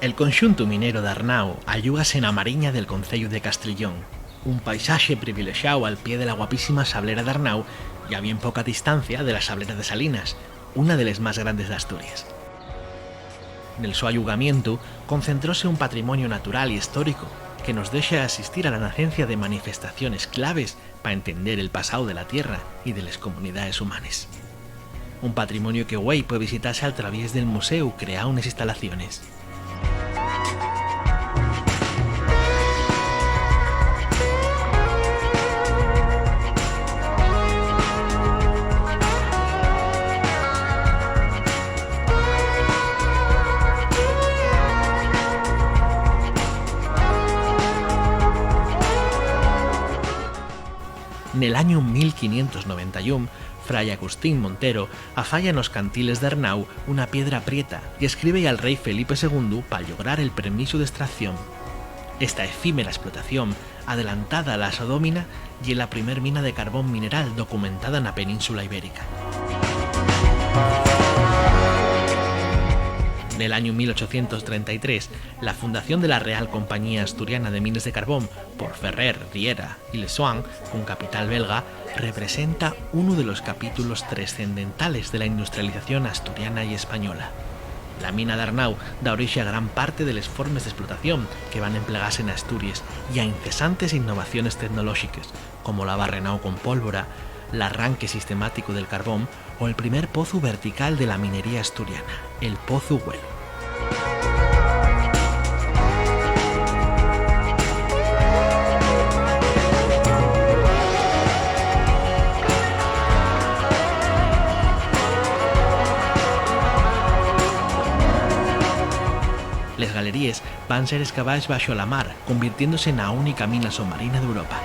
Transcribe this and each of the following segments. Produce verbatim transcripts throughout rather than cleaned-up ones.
El conxuntu minero d'Arnau ayúgase na Mariña del conceyu de Castrillón, un paisaxe privilexáu al pie de la guapísima Sablera d'Arnau y a bien poca distancia de la Sablera de Salinas, una de les más grandes d'Asturies. Nel so ayugamientu concentróse un patrimonio natural y histórico que nos dexa asistir a la nacencia de manifestaciones claves pa entender el pasáu de la tierra y de les comunidaes humanes. Un patrimonio que güei pue visitase al traviés del muséu creáu nes instalaciones. Nel añu mil quinientos noventa y un, fray Agustín Montero afaya nos cantiles d'Arnau una piedra prieta y escribe-y al rei Felipe segundu pa llograr el permisu d'estracción. Esta efímera esplotación, adelantada a la so dómina, ye la primer mina de carbón mineral documentada na Península Ibérica. Nel añu mil ochocientos trenta y tres, la fundación de la Real Compañía Asturiana de Mines de Carbón por Ferrer, Riera y Lesoin, con capital belga, representa unu de los capítulos trescendentales de la industrialización asturiana y española. La mina d'Arnau da orixe a gran parte de les formes d'esplotación que van emplegase n'Asturies y a incesantes innovaciones tecnolóxiques, como l'abarrenao con pólvora, l'arranque sistemático del carbón o el primer pozu vertical de la minería asturiana, el Pozu Güell. Les galeríes van ser escavaes baxo la mar, convirtiéndose na única mina submarina d'Europa.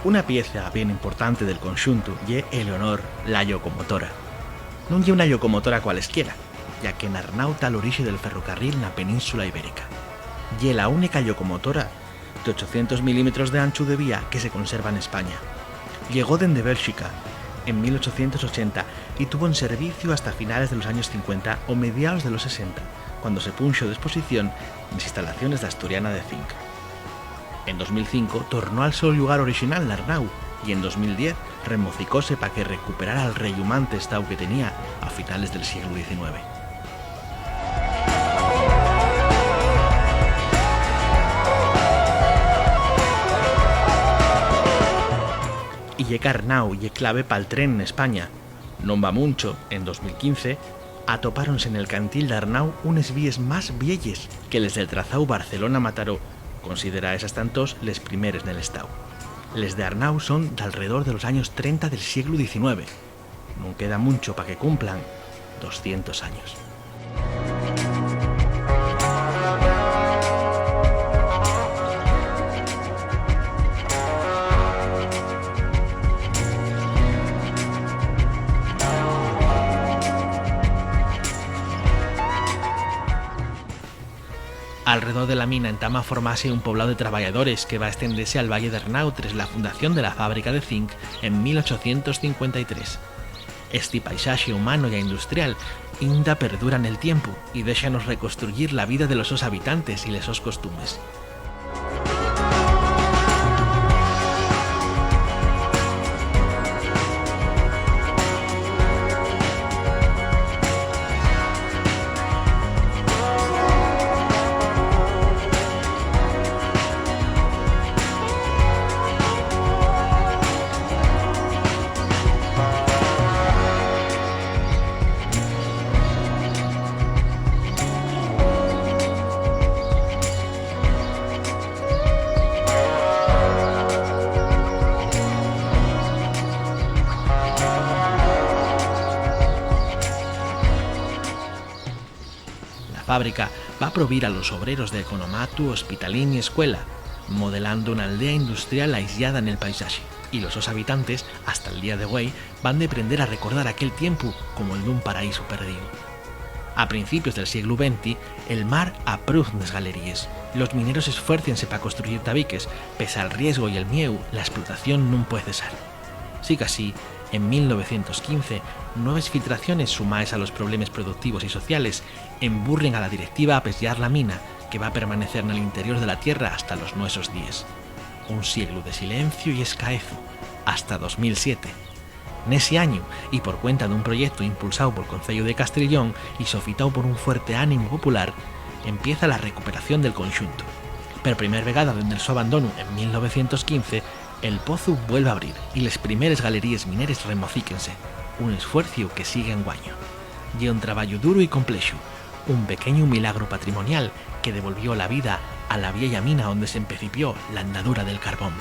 Una pieza bien importante del conxuntu ye Eleonor, la llocomotora. Nun ye una llocomotora cualesquiera, ya que n'Arnau ta l'orixe del ferrocarril na Península Ibérica. Ye la única llocomotora de ochocientos milímetros d'anchu de vía que se conserva n'España. Llegó dende Bélxica en mil ochocientos ochenta y tuvo en serviciu hasta finales de los años cincuenta o mediaos de los sesenta, cuando se punxo d'esposición nes instalaciones d'Asturiana de Zinc. En dos mil cinco tornó al so llugar orixinal, n'Arnau, y en dos mil diez remocicóse pa que recuperara'l rellumante estáu que tenía a finales del sieglu diecinueve. Y ye qu'Arnau ye clave pal tren n'España. Non va muncho, en dos mil quince, atopáronse nel cantil d'Arnau unes víes más vielles que les del trazáu Barcelona-Mataró, consideraes hasta entós les primeres nel estáu. Les d'Arnau son d'alredor de los años trenta del sieglu diecinueve. Nun queda muncho pa que cumplan doscientos años. Alredor de la mina entama a formase un pobláu de trabayadores que va estendese al Valle d'Arnau tres la fundación de la fábrica de zinc en mil ochocientos cincuenta y tres. Esti paisaxe humano ya industrial inda perdura nel tiempu y déxanos reconstruyir la vida de los sos habitantes y les sos costumes. La fábrica va provir a los obreros d'Economatu, Hospitalín y Escuela, modelando una aldea industrial aislada nel paisaxe, y los sos habitantes, hasta'l día de güei, van deprender a recordar aquel tiempu como'l d'un paraísu perdíu. A principios del sieglu venti, el mar apruz nes galeríes. Los mineros esfuérciense pa construyir tabiques. Pese al riesgo y el mieu, la esplotación nun pue cesar. Sicasí, en mil novecientos quince, nueves filtraciones sumaes a los problemes productivos y sociales emburren a la directiva a pesllar la mina, que va permanecer nel interior de la tierra hasta los nuesos díes. Un sieglu de silenciu y escaezu, hasta dos mil siete. Nesi añu, y por cuenta d'un proyectu impulsáu pol Conceyu de Castrillón y sofitáu por un fuerte ánimu popular, empieza la recuperación del conxuntu. Per primer vegada dende'l so abandonu en mil novecientos quince, el pozu vuelve a abrir y les primeres galeríes mineres remocíquense, un esfuerciu que sigue anguaño. Ye un trabayu duru y complexu, un pequeñu milagru patrimonial que devolvió la vida a la vieya mina onde s'empecipió l'andadura del carbón.